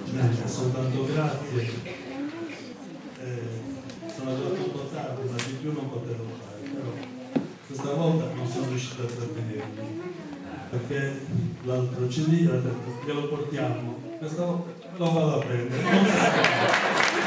Bene, soltanto grazie. Eh, sono arrivato un po' tardi, ma di più non potevo fare, però questa volta non sono riuscito a trattenermi, perché l'altro CD ha detto glielo portiamo, questa volta lo vado a prendere. Non si sa.